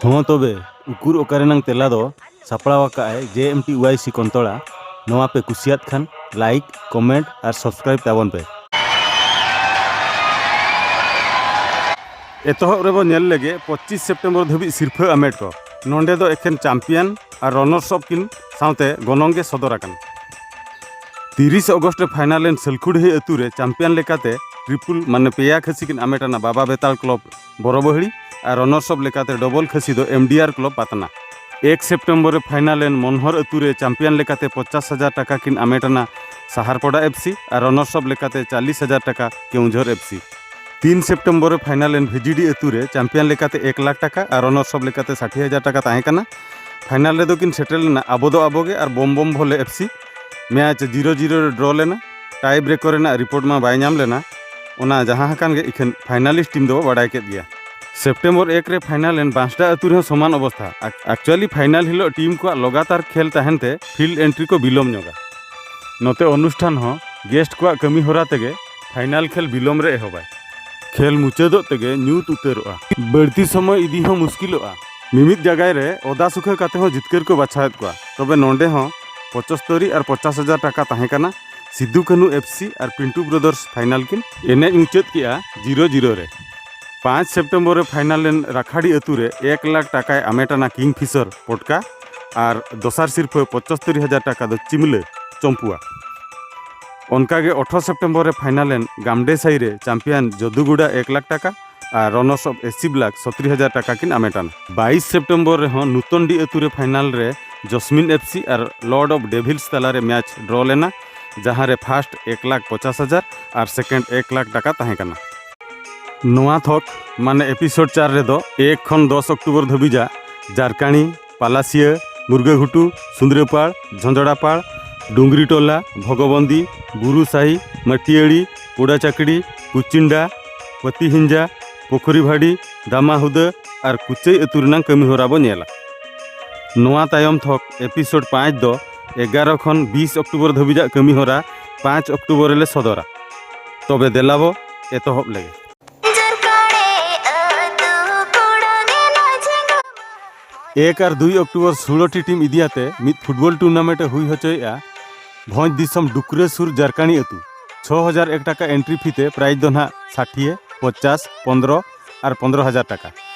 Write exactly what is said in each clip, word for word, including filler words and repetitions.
ᱦᱚᱸ ᱛᱚᱵᱮ, ᱩᱠᱩᱨ ᱚᱠᱟᱨᱮᱱᱟᱝ ᱛᱮᱞᱟ ᱫᱚ ᱥᱟᱯᱲᱟᱣ ᱟᱠᱟᱫ ᱟᱭ ᱡᱮ ᱮᱢ ᱴᱤ ᱳᱣᱟᱭ ᱥᱤ ᱠᱚᱱᱛᱚᱲᱟ᱾ ᱱᱚᱣᱟ ᱯᱮ ᱠᱩᱥᱤᱭᱟᱫ ᱠᱷᱟᱱ like, comment ᱟᱨ subscribe ᱛᱟᱵᱚᱱ ᱯᱮ᱾ ᱮᱛᱚᱦᱚᱵ ᱨᱮᱵᱚ ᱧᱮᱞ ᱞᱮᱜᱮ ᱯᱚᱸᱪᱤᱥ ᱥᱮᱯᱴᱮᱢᱵᱚᱨ ᱫᱷᱟᱹᱵᱤᱡ ᱥᱤᱨᱯᱷᱟᱹ ᱟᱢᱮᱴ ᱠᱚ᱾ ᱱᱚᱸᱰᱮ ᱫᱚ ᱮᱠᱷᱮᱱ ᱪᱟᱢᱯᱤᱭᱟᱱ ᱟᱨ ᱨᱚᱱᱟᱨᱥ ᱟᱯ ᱠᱤᱱ ᱥᱟᱶᱛᱮ ᱜᱚᱱᱚᱝ ᱜᱮ ᱥᱚᱫᱚᱨ ᱟᱠᱟᱱᱟ᱾ ᱛᱤᱨᱤᱥ ᱚᱜᱚᱥᱴ ᱨᱮ ᱯᱷᱟᱭᱱᱟᱞ ᱮᱱ ᱥᱟᱹᱞᱠᱷᱩᱰᱦᱤ ᱟᱹᱛᱩ ᱨᱮ ᱪᱟᱢᱯᱤᱭᱟᱱ ᱞᱮᱠᱟᱛᱮ ᱴᱨᱤᱯᱩᱞ ᱢᱟᱱᱮ ᱯᱮᱭᱟ ᱠᱷᱟᱹᱥᱤ ᱠᱤᱱ ᱟᱢᱮᱴ ᱟᱱᱟ ᱵᱟᱵᱟ ᱵᱮᱛᱟᱲ ᱠᱞᱚᱵᱽ ᱵᱚᱨᱚᱵᱟᱹᱦᱲᱤ ᱟᱨ ᱨᱚᱱᱟᱨᱥ ᱟᱯ ᱞᱮᱠᱟᱛᱮ ᱰᱚᱵᱚᱞ ᱠᱷᱟᱹᱥᱤ ᱫᱚ ᱮᱢ ᱰᱤ ᱟᱨ ᱠᱞᱚᱵᱽ ᱯᱟᱛᱱᱟ᱾ ᱮᱠ ᱥᱮᱯᱴᱮᱢᱵᱚᱨ ᱨᱮ ᱯᱷᱟᱭᱱᱟᱞ ᱮᱱ ᱢᱚᱱᱦᱚᱨ ᱟᱹᱛᱩ ᱨᱮ ᱪᱟᱢᱯᱤᱭᱟᱱ ᱞᱮᱠᱟᱛᱮ ᱯᱚᱧᱪᱟᱥ ᱦᱟᱡᱟᱨ ᱴᱟᱠᱟ ᱠᱤᱱ ᱟᱢᱮᱴ ᱟᱱᱟ ᱥᱟᱦᱟᱨᱯᱚᱰᱟ ᱮᱯᱷ ᱥᱤ ᱟᱨ ᱨᱚᱱᱟᱨᱥ ᱟᱯ ᱞᱮᱠᱟᱛᱮ ᱪᱟᱞᱤᱥ ᱦᱟᱡᱟᱨ ᱴᱟᱠᱟ ᱠᱮᱣᱡᱷᱚᱨ ᱮᱯᱷ ᱥᱤ᱾ ᱛᱤᱱ ᱥᱮᱯᱴᱮᱢᱵᱚᱨ ᱨᱮ ᱯᱷᱟᱭᱱᱟᱞ ᱮᱱ ᱵᱷᱤ ᱡᱤ ᱰᱤ ᱟᱹᱛᱩ ᱨᱮ ᱪᱟᱢᱯᱤᱭᱟᱱ ᱞᱮᱠᱟᱛᱮ ᱮᱠ ᱞᱟᱠᱷ ᱴᱟᱠᱟ ᱟᱨ ᱨᱚᱱᱟᱨᱥ ᱟᱯ ᱞᱮᱠᱟᱛᱮ ᱥᱟᱴᱷᱤ ᱦᱟᱡᱟᱨ ᱴᱟᱠᱟ ᱛᱟᱦᱮᱸ ᱠᱟᱱᱟ᱾ ᱯᱷᱟᱭᱱᱟᱞ ᱨᱮᱫᱚ ᱠᱤᱱ ᱥᱮᱴᱮᱨ ᱞᱮᱱᱟ ᱟᱵᱚ ᱫᱚ ᱟᱵᱚ ᱜᱮ ᱟᱨ Bom Bom Bhole F C. Match zero zero ᱨᱮ ᱰᱨᱚ ᱞᱮᱱᱟ᱾ ᱴᱟᱭ ᱵᱨᱮᱠᱚᱨ ᱨᱮᱱᱟᱜ ᱨᱤᱯᱳᱨᱴ ᱢᱟ ᱵᱟᱭ ᱧᱟᱢ ᱞᱮᱱᱟ᱾ ᱚᱱᱟ ᱡᱟᱦᱟᱸ ᱟᱠᱟᱱ ᱜᱮ ᱤᱠᱷᱟᱹᱱ ᱯᱷᱟᱭᱱᱟᱞᱤᱥᱴ ᱴᱤᱢ ᱫᱚᱵᱚ ᱵᱟᱰᱟᱭ ᱠᱮᱫ ᱜᱮᱭᱟ᱾ ᱥᱮᱯᱴᱮᱢᱵᱚᱨ ᱮᱠ ᱨᱮ ᱯᱷᱟᱭᱱᱟᱞ ᱮᱱ ᱵᱟᱸᱥᱰᱟ ᱟᱹᱛᱩ ᱨᱮᱦᱚᱸ ᱥᱚᱢᱟᱱ ᱚᱵᱚᱥᱛᱷᱟ᱾ ᱟᱠ-, actually ᱯᱷᱟᱭᱱᱟᱞ ᱦᱤᱞᱳᱜ ᱴᱤᱢ ᱠᱚᱣᱟᱜ ᱞᱚᱜᱟᱛᱟᱨ ᱠᱷᱮᱞ ᱛᱟᱦᱮᱱ ᱛᱮ ᱯᱷᱤᱞᱰ ᱮᱱᱴᱨᱤ ᱠᱚ ᱵᱤᱞᱚᱢ ᱧᱚᱜᱟ᱾ ᱱᱚᱛᱮ ᱚᱱᱩᱥᱴᱷᱟᱱ ᱦᱚᱸ ᱜᱮᱥᱴ ᱠᱚᱣᱟᱜ ᱠᱟᱹᱢᱤ ᱦᱚᱨᱟ ᱛᱮᱜᱮ ᱯᱷᱟᱭᱱᱟᱞ ᱠᱷᱮᱞ ᱵᱤᱞᱚᱢ ᱨᱮ ᱮᱦᱚᱵᱟᱭ᱾ ᱠᱷᱮᱞ ᱢᱩᱪᱟᱹᱫᱚᱜ ᱛᱮᱜᱮ ᱧᱩᱛ ᱩᱛᱟᱹᱨᱚᱜᱼᱟ᱾ ᱵᱟᱹᱲᱛᱤ ᱥᱚᱢᱚᱭ ᱤᱫᱤ ᱦᱚᱸ ᱢᱩᱥᱠᱤᱞᱚᱜᱼᱟ᱾ ᱢᱤᱢᱤᱫ ᱡᱟᱭᱜᱟ ᱨᱮ ᱚᱫᱟ ᱥᱩᱠᱷᱟᱹ ᱠᱟᱛᱮ ᱦᱚᱸ ᱡᱤᱛᱠᱟᱹᱨ ᱠᱚ ᱵᱟᱪᱷᱟᱣᱮᱫ ᱠᱚᱣᱟ᱾ ᱛᱚᱵᱮ ᱱᱚᱸᱰᱮ ᱦᱚᱸ ᱯᱚᱸᱪᱟᱛᱛᱳᱨ ᱟᱨ ᱯᱚᱧᱪᱟᱥ ᱦᱟᱡᱟᱨ ᱴᱟᱠᱟ ᱛᱟᱦᱮᱸ ᱠᱟᱱᱟ᱾ ᱥᱤᱫᱩ ᱠᱟᱹᱱᱦᱩ ᱮᱯᱷ ᱥᱤ ᱟᱨ ᱯᱤᱱᱴᱩ ᱵᱨᱟᱫᱟᱨᱥ ᱯᱷᱟᱭᱱᱟᱞ ᱠᱤᱱ ᱮᱱᱮᱡ ᱢᱩᱪᱟᱹᱫ ᱠᱮᱜᱼᱟ ᱡᱤᱨᱳ ᱡᱤᱨᱳ ᱨᱮ᱾ ᱯᱟᱸᱪ ᱥᱮᱯᱴᱮᱢᱵᱚᱨ ᱨᱮ ᱯᱷᱟᱭᱱᱟᱞ ᱮᱱ ᱨᱟᱠᱷᱟᱰᱤ ᱟᱹᱛᱩ ᱨᱮ ᱮᱠ ᱞᱟᱠᱷ ᱴᱟᱠᱟᱭ ᱟᱢᱮᱴ ᱟᱱᱟ ᱠᱤᱝ ᱯᱷᱤᱥᱟᱨ ᱯᱚᱴᱠᱟ ᱟᱨ ᱫᱚᱥᱟᱨ ᱥᱤᱨᱯᱷᱟᱹ ᱯᱚᱸᱪᱟᱛᱛᱳᱨ ᱦᱟᱡᱟᱨ ᱴᱟᱠᱟ ᱫᱚ ᱪᱤᱢᱞᱟᱹ ᱪᱚᱢᱯᱩᱣᱟ᱾ ᱚᱱᱠᱟᱜᱮ ᱟᱴᱷᱨᱚ ᱥᱮᱯᱴᱮᱢᱵᱚᱨ ᱨᱮ ᱯᱷᱟᱭᱱᱟᱞ ᱮᱱ ᱜᱟᱢᱰᱮ ᱥᱟᱭ ᱨᱮ ᱪᱟᱢᱯᱤᱭᱟᱱ ᱡᱚᱫᱩᱜᱩᱰᱟ ᱮᱠ ᱞᱟᱠᱷ ᱴᱟᱠᱟ ᱟᱨ ᱨᱚᱱᱟᱨᱥ ᱟᱯ ᱮᱥ ᱥᱤ ᱵᱞᱟᱠ ᱥᱚᱛᱨᱤ ᱦᱟᱡᱟᱨ ᱴᱟᱠᱟ ᱠᱤᱱ ᱟᱢᱮᱴ ᱟᱱᱟ᱾ ᱵᱟᱭᱤᱥ ᱥᱮᱯᱴᱮᱢᱵᱚᱨ ᱨᱮᱦᱚᱸ ᱱᱩᱛᱚᱱᱰᱤ ᱟᱹᱛᱩ ᱨᱮ ᱯᱷᱟᱭᱱᱟᱞ ᱨᱮ ᱡᱚᱥᱢᱤᱱ ᱮᱯᱷ ᱥᱤ ᱟᱨ ᱞᱚᱨᱰ ᱚᱯᱷ ᱰᱮᱵᱷᱤᱞᱥ ᱛᱟᱞᱟᱨᱮ ᱢᱮᱪ ᱰᱨᱚ ᱞᱮᱱᱟ, ᱡᱟᱦᱟᱸ ᱨᱮ ᱯᱷᱟᱨᱥᱴ ᱮᱠ ᱞᱟᱠᱷ ᱯᱚᱪᱟᱥ ᱦᱟᱡᱟᱨ ᱟᱨ ᱥᱮᱠᱮᱱᱰ ᱮᱠ ᱞᱟᱠᱷ ᱴᱟᱠᱟ ᱛᱟᱦᱮᱸ ᱠᱟᱱᱟ᱾ ᱱᱚᱣᱟ ᱛᱷᱚᱠ ᱢᱟᱱᱮ ᱮᱯᱤᱥᱳᱰ ᱪᱟᱨ ᱨᱮᱫᱚ ᱮᱠ ᱠᱷᱚᱱ ᱫᱚᱥ ᱚᱠᱴᱳᱵᱚᱨ ᱫᱷᱟᱹᱵᱤᱡᱟᱜ ᱡᱟᱨᱠᱟᱬᱤ, ᱯᱟᱞᱟᱥᱤᱭᱟᱹ, ᱢᱩᱨᱜᱟᱹᱜᱷᱩᱴᱩ, ᱥᱩᱸᱫᱽᱨᱟᱹᱯᱟᱲ, ᱡᱷᱚᱸᱡᱚᱲᱟᱯᱟᱲ, ᱰᱩᱝᱜᱽᱨᱤᱴᱚᱞᱟ, ᱵᱷᱚᱜᱚᱵᱚᱱᱫᱤ, ᱵᱩᱨᱩᱥᱟᱦᱤ, ᱢᱟᱹᱴᱤᱭᱟᱹᱲᱤ, ᱯᱳᱰᱟᱪᱟᱠᱲᱤ, ᱠᱩᱪᱤᱱᱰᱟ, ᱯᱟᱹᱛᱤᱦᱤᱧᱡᱟ, ᱯᱩᱠᱷᱩᱨᱤᱵᱷᱟᱰᱤ, ᱫᱟᱢᱟᱦᱩᱫᱟᱹ ᱟᱨ ᱠᱩᱪᱟᱹᱭ ᱟᱹᱛᱩ ᱨᱮᱱᱟᱜ ᱠᱟᱹᱢᱤ ᱦᱚᱨᱟ ᱵᱚ ᱧᱮᱞᱟ᱾ ᱱᱚᱣᱟ ᱛᱟᱭᱚᱢ ᱛᱷᱚᱠ ᱮᱯᱤᱥᱳᱰ ᱯᱟᱸᱪ ᱫᱚ ᱮᱜᱟᱨᱚ ᱠᱷᱚᱱ ᱵᱤᱥ ᱚᱠᱴᱳᱵᱚᱨ ᱫᱷᱟᱹᱵᱤᱡᱟᱜ ᱠᱟᱹᱢᱤ ᱦᱚᱨᱟ ᱯᱟᱸᱪ ᱚᱠᱴᱳᱵᱚᱨ ᱨᱮᱞᱮ ᱥᱚᱫᱚᱨᱟ᱾ ᱛᱚᱵᱮ ᱫᱮᱞᱟ ᱵᱚ ᱮᱛᱚᱦᱚᱵ ᱞᱮᱜᱮ᱾ ᱮᱠ ᱟᱨ ᱫᱩᱭ ᱚᱠᱴᱳᱵᱚᱨ ᱥᱩᱲᱚᱴᱤ ᱴᱤᱢ ᱤᱫᱤᱭᱟᱛᱮ ᱢᱤᱫ ᱯᱷᱩᱴᱵᱚᱞ ᱴᱩᱨᱱᱟᱢᱮᱱᱴ ᱮ ᱦᱩᱭ ᱦᱚᱪᱚᱭᱮᱫᱼᱟ ᱵᱷᱚᱸᱡᱽ ᱫᱤᱥᱚᱢ ᱰᱩᱠᱨᱟᱹ ᱥᱩᱨ ᱡᱟᱨᱠᱟᱱᱤ ᱟᱹᱛᱩ᱾ ᱪᱷᱚ ᱦᱟᱡᱟᱨ ᱮᱠ ᱴᱟᱠᱟ ᱮᱱᱴᱨᱤ ᱯᱷᱤ ᱛᱮ ᱯᱨᱟᱭᱤᱡᱽ ᱫᱚ ᱱᱟᱦᱟᱜ ᱥᱟᱴᱷᱤᱭᱟᱹ, ᱯᱚᱪᱟᱥ, ᱯᱚᱱᱫᱽᱨᱚ ᱟᱨ ᱯᱚᱱᱫᱽᱨᱚ ᱦᱟᱡᱟᱨ ᱴᱟᱠᱟ᱾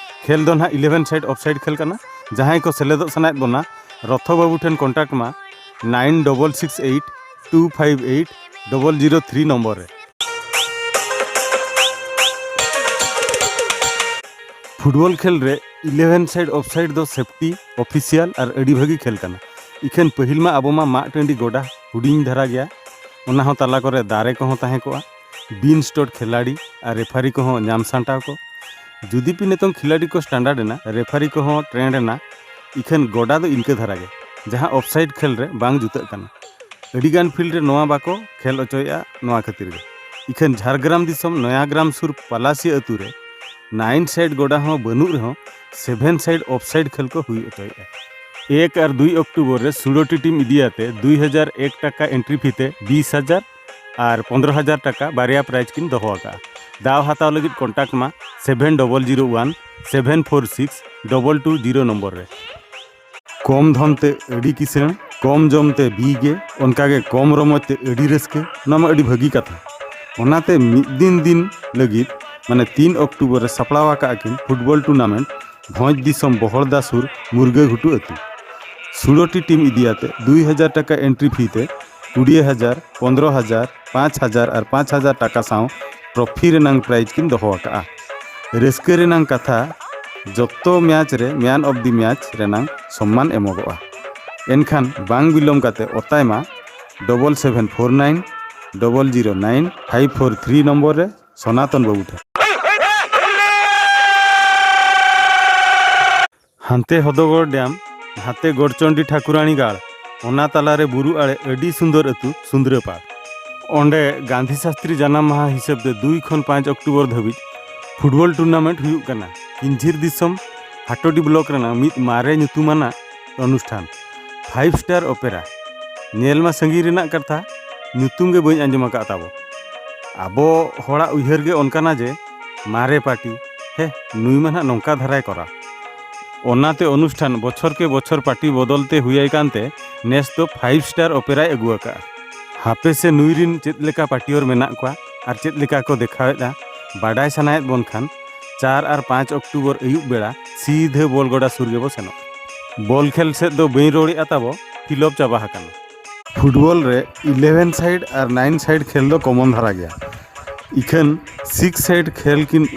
ᱠᱷᱮᱞ ᱫᱚ ᱱᱟᱦᱟᱜ ᱤᱞᱮᱵᱷᱮᱱ ᱥᱟᱭᱤᱰ ᱚᱯᱷ ᱥᱟᱭᱤᱰ ᱠᱷᱮᱞ ᱠᱟᱱᱟ᱾ ᱡᱟᱦᱟᱸᱭ ᱠᱚ ᱥᱮᱞᱮᱫᱚᱜ ᱥᱟᱱᱟᱭᱮᱫ ᱵᱚᱱᱟ, ᱨᱚᱛᱷᱚ ᱵᱟᱹᱵᱩ ᱴᱷᱮᱱ ᱠᱚᱱᱴᱟᱠᱴ ᱢᱟ nine double six eight two five eight double zero three number ᱨᱮ᱾ ᱯᱷᱩᱴᱵᱚᱞ ᱠᱷᱮᱞ ᱨᱮ ᱤᱞᱮᱵᱷᱮᱱ ᱥᱟᱭᱤᱰ ᱚᱯᱷ ᱥᱟᱭᱤᱰ ᱫᱚ ᱥᱮᱯᱴᱤ, ᱚᱯᱷᱤᱥᱤᱭᱟᱞ ᱟᱨ ᱟᱹᱰᱤ ᱵᱷᱟᱹᱜᱤ ᱠᱷᱮᱞ ᱠᱟᱱᱟ᱾ ᱤᱠᱷᱟᱹᱱ ᱯᱟᱹᱦᱤᱞ ᱢᱟ ᱟᱵᱚ ᱢᱟ ᱢᱟᱜ ᱴᱟᱺᱰᱤ ᱜᱚᱰᱟ ᱦᱩᱰᱤᱧ ᱫᱷᱟᱨᱟ ᱜᱮᱭᱟ, ᱚᱱᱟ ᱦᱚᱸ ᱛᱟᱞᱟ ᱠᱚᱨᱮ ᱫᱟᱨᱮ ᱠᱚᱦᱚᱸ ᱛᱟᱦᱮᱸ ᱠᱚᱜᱼᱟ᱾ ᱵᱤᱱ ᱥᱴᱚᱰ ᱠᱷᱮᱞᱟᱲᱤ ᱟᱨ ᱨᱮᱯᱷᱟᱨᱤ ᱠᱚᱦᱚᱸ ᱧᱟᱢ ᱥᱟᱢᱴᱟᱣ ᱠᱚ᱾ ᱡᱩᱫᱤ ᱯᱮ ᱱᱤᱛᱚᱝ ᱠᱷᱤᱞᱟᱲᱤ ᱠᱚ ᱥᱴᱟᱱᱰᱟᱨᱰ ᱮᱱᱟ, ᱨᱮᱯᱷᱟᱨᱤ ᱠᱚᱦᱚᱸ ᱴᱨᱮᱱᱰ ᱮᱱᱟ, ᱤᱠᱷᱟᱹᱱ ᱜᱚᱰᱟ ᱫᱚ ᱤᱱᱠᱟᱹ ᱫᱷᱟᱨᱟ ᱜᱮ, ᱡᱟᱦᱟᱸ ᱚᱯᱷᱥᱟᱭᱤᱰ ᱠᱷᱮᱞ ᱨᱮ ᱵᱟᱝ ᱡᱩᱛᱟᱹᱜ ᱠᱟᱱᱟ᱾ ᱟᱹᱰᱤᱜᱟᱱ ᱯᱷᱤᱞᱰ ᱨᱮ ᱱᱚᱣᱟ ᱵᱟᱠᱚ ᱠᱷᱮᱞ ᱦᱚᱪᱚᱭᱮᱫᱼᱟ ᱱᱚᱣᱟ ᱠᱷᱟᱹᱛᱤᱨ ᱜᱮ᱾ ᱤᱠᱷᱟᱹᱱ ᱡᱷᱟᱲᱜᱨᱟᱢ ᱫᱤᱥᱚᱢ ᱱᱚᱭᱟᱜᱨᱟᱢ ᱥᱩᱨ ᱯᱟᱞᱟᱥᱤ ᱟᱹᱛᱩ ᱨᱮ ᱱᱟᱭᱤᱱ ᱥᱟᱭᱤᱰ ᱜᱚᱰᱟ ᱦᱚᱸ ᱵᱟᱹᱱᱩᱜ ᱨᱮᱦᱚᱸ ᱥᱮᱵᱷᱮᱱ ᱥᱟᱭᱤᱰ ᱚᱯᱷᱥᱟᱭᱤᱰ ᱠᱷᱮᱞ ᱠᱚ ᱦᱩᱭ ᱦᱚᱪᱚᱭᱮᱫᱼᱟ᱾ ᱮᱠ ᱟᱨ ᱫᱩᱭ ᱚᱠᱴᱳᱵᱚᱨ ᱨᱮ ᱥᱩᱲᱚᱴᱤ ᱴᱤᱢ ᱤᱫᱤᱭᱟᱛᱮ ᱫᱩᱭ ᱦᱟᱡᱟᱨ ᱮᱠ ᱴᱟᱠᱟ ᱮᱱᱴᱨᱤ ᱯᱷᱤ ᱛᱮ ᱵᱤᱥ ᱦᱟᱡᱟᱨ ᱟᱨ ᱯᱚᱱᱫᱽᱨᱚ ᱦᱟᱡᱟᱨ ᱴᱟᱠᱟ ᱵᱟᱨᱭᱟ ᱯᱨᱟᱭᱤᱡᱽ ᱠᱤᱱ ᱫᱚᱦᱚ ᱟᱠᱟᱫᱼᱟ᱾ ᱫᱟᱣ ᱦᱟᱛᱟᱣ ᱞᱟᱹᱜᱤᱫ ᱠᱚᱱᱴᱟᱠᱴ ᱢᱟ seven double zero one seven four six double two zero number ᱨᱮ᱾ ᱠᱚᱢ ᱫᱷᱚᱱ ᱛᱮ ᱟᱹᱰᱤ ᱠᱤᱥᱟᱹᱬ, ᱠᱚᱢ ᱡᱚᱢ ᱛᱮ ᱵᱤ ᱜᱮ, ᱚᱱᱠᱟ ᱜᱮ ᱠᱚᱢ ᱨᱚᱢᱚᱡᱽ ᱛᱮ ᱟᱹᱰᱤ ᱨᱟᱹᱥᱠᱟᱹ, ᱚᱱᱟ ᱢᱟ ᱟᱹᱰᱤ ᱵᱷᱟᱹᱜᱤ ᱠᱟᱛᱷᱟ᱾ ᱚᱱᱟᱛᱮ ᱢᱤᱫ ᱫᱤᱱ ᱫᱤᱱ ᱞᱟᱹᱜᱤᱫ, ᱢᱟᱱᱮ ᱛᱤᱱ ᱚᱠᱴᱳᱵᱚᱨ ᱨᱮ ᱥᱟᱯᱲᱟᱣ ᱟᱠᱟᱫ ᱠᱤᱱ ᱯᱷᱩᱴᱵᱚᱞ ᱴᱩᱨᱱᱟᱢᱮᱱᱴ ᱵᱷᱚᱸᱡᱽ ᱫᱤᱥᱚᱢ ᱵᱚᱦᱚᱲᱫᱟ ᱥᱩᱨ ᱢᱩᱨᱜᱟᱹ ᱜᱷᱩᱴᱩ ᱟᱹᱛᱩ᱾ ᱥᱩᱲᱚᱴᱤ ᱴᱤᱢ ᱤᱫᱤᱭᱟᱛᱮ ᱫᱩᱭ ᱦᱟᱡᱟᱨ ᱴᱟᱠᱟ ᱮᱱᱴᱨᱤ ᱯᱷᱤ ᱛᱮ ᱠᱩᱲᱤ ᱦᱟᱡᱟᱨ, ᱯᱚᱱᱫᱽᱨᱚ ᱦᱟᱡᱟᱨ, ᱯᱟᱸᱪ ᱦᱟᱡᱟᱨ ᱟᱨ ᱯᱟᱸᱪ ᱦᱟᱡᱟᱨ ᱴᱟᱠᱟ ᱥᱟᱶ ᱴᱨᱚᱯᱷᱤ ᱨᱮᱱᱟᱝ ᱯᱨᱟᱭᱤᱡᱽ ᱠᱤᱱ ᱫᱚᱦᱚ ᱟᱠᱟᱫᱼᱟ᱾ ᱨᱟᱹᱥᱠᱟᱹ ᱨᱮᱱᱟᱝ ᱠᱟᱛᱷᱟ, ᱡᱚᱛᱚ ᱢᱮᱪ ᱨᱮ ᱢᱮᱱ ᱚᱯᱷ ᱫᱤ ᱢᱮᱪ ᱨᱮᱱᱟᱝ ᱥᱚᱢᱢᱟᱱ ᱮᱢᱚᱜᱚᱜᱼᱟ᱾ ᱮᱱᱠᱷᱟᱱ ᱵᱟᱝ ᱵᱤᱞᱚᱢ ᱠᱟᱛᱮ ᱚᱛᱟᱭ ᱢᱟ double seven four nine double zero nine five four three number ᱨᱮ ᱥᱚᱱᱟᱛᱚᱱ ᱵᱟᱹᱵᱩ ᱴᱷᱮᱱ᱾ ᱦᱟᱱᱛᱮ ᱦᱚᱫᱚᱜᱚᱲ ᱰᱮᱢ, ᱱᱟᱛᱮ ᱜᱚᱲᱪᱚᱱᱰᱤ ᱴᱷᱟᱹᱠᱩᱨᱟᱹᱱᱤ ᱜᱟᱲ, ᱚᱱᱟ ᱛᱟᱞᱟᱨᱮ ᱵᱩᱨᱩ ᱟᱲᱮ ᱟᱹᱰᱤ ᱥᱩᱱᱫᱚᱨ ᱟᱹᱛᱩ ᱥᱩᱱᱫᱨᱟᱹᱯᱟᱲ᱾ ᱚᱸᱰᱮ ᱜᱟᱱᱫᱷᱤ ᱥᱟᱥᱛᱨᱤ ᱡᱟᱱᱟᱢ ᱢᱟᱦᱟ ᱦᱤᱥᱟᱹᱵ ᱛᱮ ᱫᱩᱭ ᱠᱷᱚᱱ ᱯᱟᱸᱪ ᱚᱠᱴᱳᱵᱚᱨ ᱫᱷᱟᱹᱵᱤᱡ ᱯᱷᱩᱴᱵᱚᱞ ᱴᱩᱨᱱᱟᱢᱮᱱᱴ ᱦᱩᱭᱩᱜ ᱠᱟᱱᱟ᱾ ᱠᱤᱧᱡᱷᱤᱨ ᱫᱤᱥᱚᱢ ᱦᱟᱴᱳᱰᱤ ᱵᱞᱚᱠ ᱨᱮᱱᱟᱜ ᱢᱤᱫ ᱢᱟᱨᱮ ᱧᱩᱛᱩᱢᱟᱱᱟᱜ ᱚᱱᱩᱥᱴᱷᱟᱱ ᱯᱷᱟᱭᱤᱵᱷ ᱥᱴᱟᱨ ᱚᱯᱮᱨᱟ᱾ ᱧᱮᱞ ᱢᱟ ᱥᱟᱺᱜᱤᱧ ᱨᱮᱱᱟᱜ ᱠᱟᱛᱷᱟ, ᱧᱩᱛᱩᱢ ᱜᱮ ᱵᱟᱹᱧ ᱟᱸᱡᱚᱢ ᱟᱠᱟᱫ ᱛᱟᱵᱚ᱾ ᱟᱵᱚ ᱦᱚᱲᱟᱜ ᱩᱭᱦᱟᱹᱨ ᱜᱮ ᱚᱱᱠᱟᱱᱟ ᱡᱮ ᱢᱟᱨᱮ ᱯᱟᱨᱴᱤ, ᱦᱮ, ᱱᱩᱭ ᱢᱟ ᱱᱟᱦᱟᱜ ᱱᱚᱝᱠᱟ ᱫᱷᱟᱨᱟᱭ ᱠᱚᱨᱟᱣ᱾ ᱚᱱᱟᱛᱮ ᱚᱱᱩᱥᱴᱷᱟᱱ ᱵᱚᱪᱷᱚᱨ ᱠᱮ ᱵᱚᱪᱷᱚᱨ ᱯᱟᱨᱴᱤ ᱵᱚᱫᱚᱞ ᱛᱮ ᱦᱩᱭ ᱟᱭ ᱠᱟᱱᱛᱮ ᱱᱮᱥ ᱫᱚ ᱯᱷᱟᱭᱤᱵᱷ ᱥᱴᱟᱨ ᱚᱯᱮᱨᱟᱭ ᱟᱹᱜᱩ ᱟᱠᱟᱫᱼᱟ᱾ ᱦᱟᱯᱮ ᱥᱮ ᱱᱩᱭ ᱨᱤᱱ ᱪᱮᱫ ᱞᱮᱠᱟ ᱯᱟᱹᱴᱤᱭᱚᱨ ᱢᱮᱱᱟᱜ ᱠᱚᱣᱟ ᱟᱨ ᱪᱮᱫ ᱞᱮᱠᱟ ᱠᱚ ᱫᱮᱠᱷᱟᱣᱮᱫᱼᱟ, ᱵᱟᱰᱟᱭ ᱥᱟᱱᱟᱭᱮᱫ ᱵᱚᱱ ᱠᱷᱟᱱ ᱪᱟᱨ ᱟᱨ ᱯᱟᱸᱪ ᱚᱠᱴᱳᱵᱚᱨ ᱟᱹᱭᱩᱵ ᱵᱮᱲᱟ ᱥᱤᱫᱷᱟᱹ ᱵᱚᱞ ᱜᱚᱰᱟ ᱥᱩᱨ ᱜᱮᱵᱚ ᱥᱮᱱᱚᱜ᱾ ᱵᱚᱞ ᱠᱷᱮᱞ ᱥᱮᱫ ᱫᱚ ᱵᱟᱹᱧ ᱨᱚᱲᱮᱫᱼᱟ, ᱛᱟᱵᱚ ᱯᱷᱤᱞᱚᱯ ᱪᱟᱵᱟ ᱟᱠᱟᱱᱟ᱾ ᱯᱷᱩᱴᱵᱚᱞ ᱨᱮ ᱤᱞᱮᱵᱷᱮᱱ ᱥᱟᱭᱤᱰ ᱟᱨ ᱱᱟᱭᱤᱱ ᱥᱟᱭᱤᱰ ᱠᱷᱮᱞ ᱫᱚ ᱠᱚᱢᱚᱱ ᱫᱷᱟᱨᱟ ᱜᱮᱭᱟ᱾ ᱤᱠᱷᱟᱹᱱ ᱥᱤᱠᱥ ᱥᱟᱭᱤᱰ ᱠᱷᱮᱞ ᱠᱤᱱ